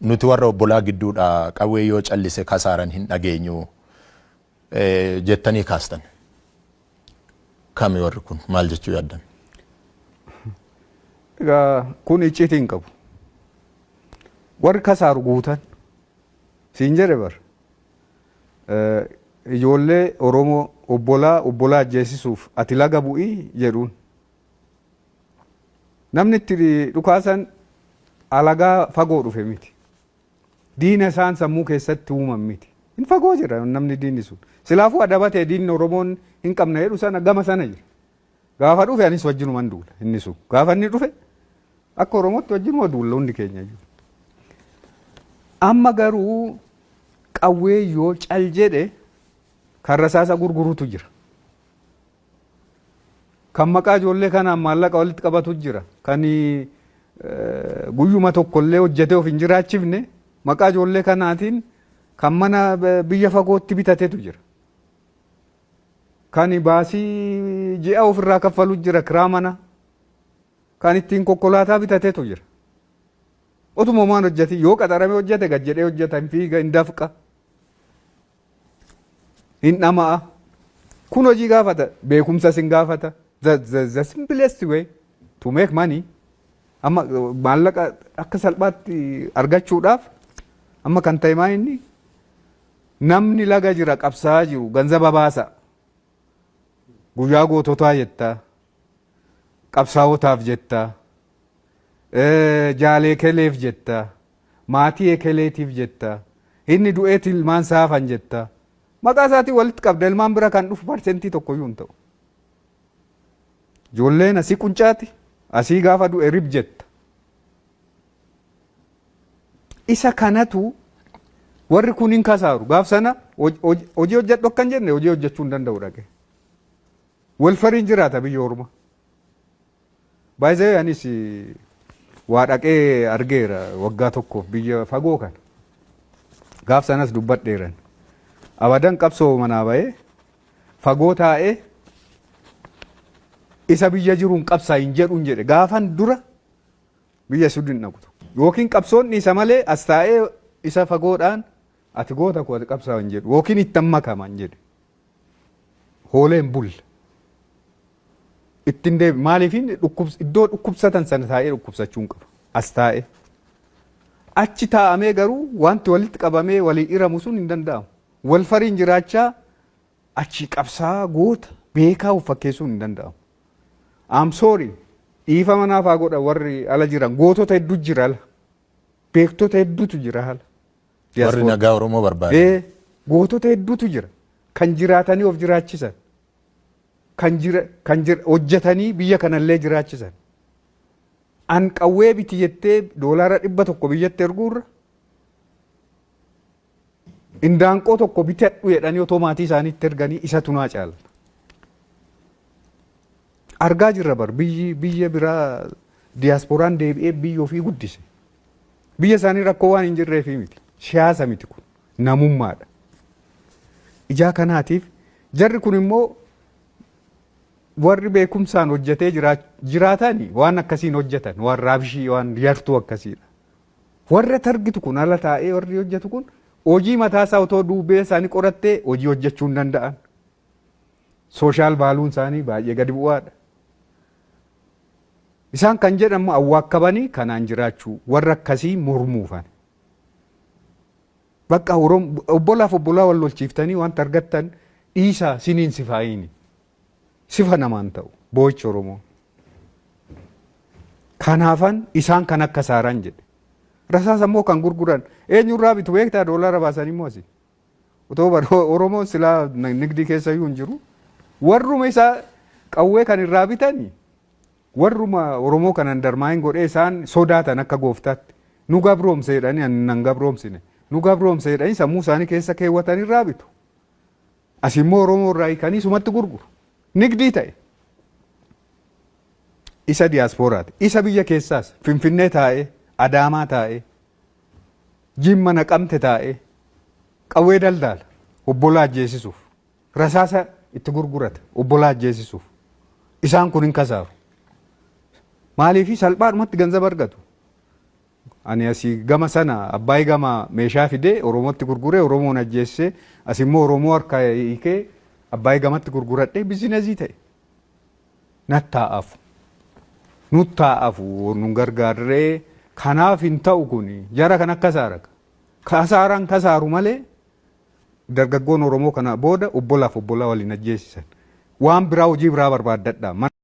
Nuti warra obbolaa gidduudha, qawwee yoo callise kasaaran hin dhageenyu jettanii kaastan. Kami warri kun, maal jechuu yaaddan? Egaa kun icciitii hin qabu. Warri kasaaru guutan siin jedhe bar. Ijoollee Oromoo obbolaa obbolaa ajjeesisuuf ati laga bu'ii jedhuun. Namni itti dhukaasan alagaa fagoo dhufe miti. Diina isaan sammuu keessatti uuman miti. Hin fagoo jira namni diinni sun. Silaafuu adabatee diinni Oromoon hin qabne jedhu sana gama sana jira. Gaafa dhufe anis wajjinuman duula inni sun. Gaafa inni dhufe akka Oromootti wajjinuma duula hundi keenya iyyuu. Amma garuu qawwee yoo cal jedhe kan rasaasa gurgurutu jira. Kan maqaa ijoollee kanaan maallaqa walitti qabatu jira. Kan guyyuma tokkollee hojjetee of hin jiraachifne maqaa ijoollee kanaatiin kan mana biyya fagootti bitatetu jira. Kan baasii ji'a ofirraa kaffalu jira kiraa mana. Kan ittiin konkolaataa bitatetu jira. Otuma maan hojjete, yoo qaxarame hojjete, gad jedhee hojjeta, hin fiiga, hin dafqa. Hin dhama'a. Kun hojii gaafata, beekumsas hin gaafata. The simplest way to make money, amma maallaqa akka salphaatti argachuudhaaf, amma kan ta'e maa inni namni laga jira qabsaa'aa jiru ganzaba baasa. Guyyaa goototaa jettaa, qabsaa'otaaf jettaa, jaalee keleef jettaa, maatii ekeleetiif jettaa, inni du'eeti ilmaan saafan jettaa. Maqaa isaatiin walitti qabda, ilmaan bira kan dhufu parsentii tokkoyyuu hin ta'u. Ijoolleen asii quncaati, asii gaafa du'e rib jetta. Isa kanatu warri kun hin kasaaru. Gaaf sana hojii hojjedhu akkan jenne hojii hojjechuu hin danda'u dhaqe. Welfareiin jiraata biyya orma. Baay'ee anis waa dhaqee argeera waggaa tokkoof biyya fagoo kana. Gaaf sanas dubbadheeran. Abadan qabsoo manaa bahee fagoo taa'ee isa biyya jiruun qabsaa hin jedhuun jedhe gaafan dura biyya Suudin dhaqu. Yookiin qabsoon isa malee as taa'ee isa fagoodhaan ati goota koo, ati qabsaa hin jedhu, yookiin itti makama hin jedhe. Hoolee hin bulle. Ittiin deebi maaliif iddoo dhukkubsatan sana taa'ee dhukkubsachuu hin qabu. As taa'ee. Achi taa'amee garuu wanti walitti qabamee walii iramu sun hin danda'amu. Welfareiin jiraachaa achi qabsaa goota beekaa of fakkeessuun hin danda'amu. I'm sorry, dhiifama naaf haa godha warri ala jiran, gootota hedduu jira ala. Beektota hedduutu jira ala. Warri nagaa Oromoo barbaadu. Gootota hedduutu jira. Kan jiraatanii of jiraachisan. Kan jira kan jira hojjetanii biyya kanallee jiraachisan. An qawwee biti jettee $100 biyyatti erguurra indaanqoo tokko bitadhu jedhanii otoo maatii isaaniitti erganii isatu naa caala. Argaa jirra bar, biyyi biyya biraa diyaaspooraan deebi'ee biyya ofii guddise. Biyya isaanii rakkoo waan hin jirreefi miti. Siyaasa miti kun. Namummaadha. Ijaa kanaatiif jarri kun immoo warri beekumsaan hojjetee jiraatani waan akkasiin hojjetan, waan raabshii, waan yartuu akkasiidha. Warra targitu kun ala taa'ee warri hojjetu kun hojii mataasaa otoo duubee isaanii qorattee hojii hojjechuu hin danda'an. Social valueun isaanii baay'ee gadi bu'aadha. Isaan kan jedhamu awwaakkabanii kanaan jiraachuu warra akkasii mormuufan. Bakka obbolaaf obbolaa wal lolchiiftanii wanta argattan dhiisaa, siniin sifaayiini. Sifa namaan ta'u boo'ichi Oromoo. Kanaafan isaan kan akka saaraan jedhe. Rasaasa immoo kan gurguran eenyurraa bitu beektaa? Doolaara baasanii immoo asii. Otoo Oromoon silaa nigdii keessa iyyuu hin jiru. Warruma isaa qawwee kan irraa bitanii warruma Oromoo kanan darmaayin godhee isaan sodaatan akka gooftaatti. Nu gabroomse jedhanii, ani nan gabroomsine. Nu gabroomse jedhanii sammuu isaanii keessa keewwatan irraa bitu. As immoo Oromoo irraa hiikanii sumatti gurguru. Nigdii ta'e. Isa diyaaspooraati. Isa biyya keessaas Finfinnee taa'ee, Adaamaa taa'ee, Jimma, Naqamte taa'ee qawwee daldaala obbolaa ajjeesisuuf, rasaasa itti gurgurata obbolaa ajjeesisuuf. Isaan kun hin kasaaru. Maaliif? Salphaadhumatti ganzaba argatu. Ani asii gama sana Abbaay gama meeshaa fidee Oromootti gurguree, Oromoon ajjeessee, as immoo Oromoo harka hiikee Abbaay gamatti gurguradhee business ta'e. Nattaa'afu. Nuttaa'afu nu gargaarree kanaaf hin ta'u. Kuni jara kan akka saaraka. Kasaaraan kasaaru malee dargaggoon Oromoo kana booda obbolaaf obbolaa waliin ajjeesisan. Waan biraa, hojii biraa barbaaddadha.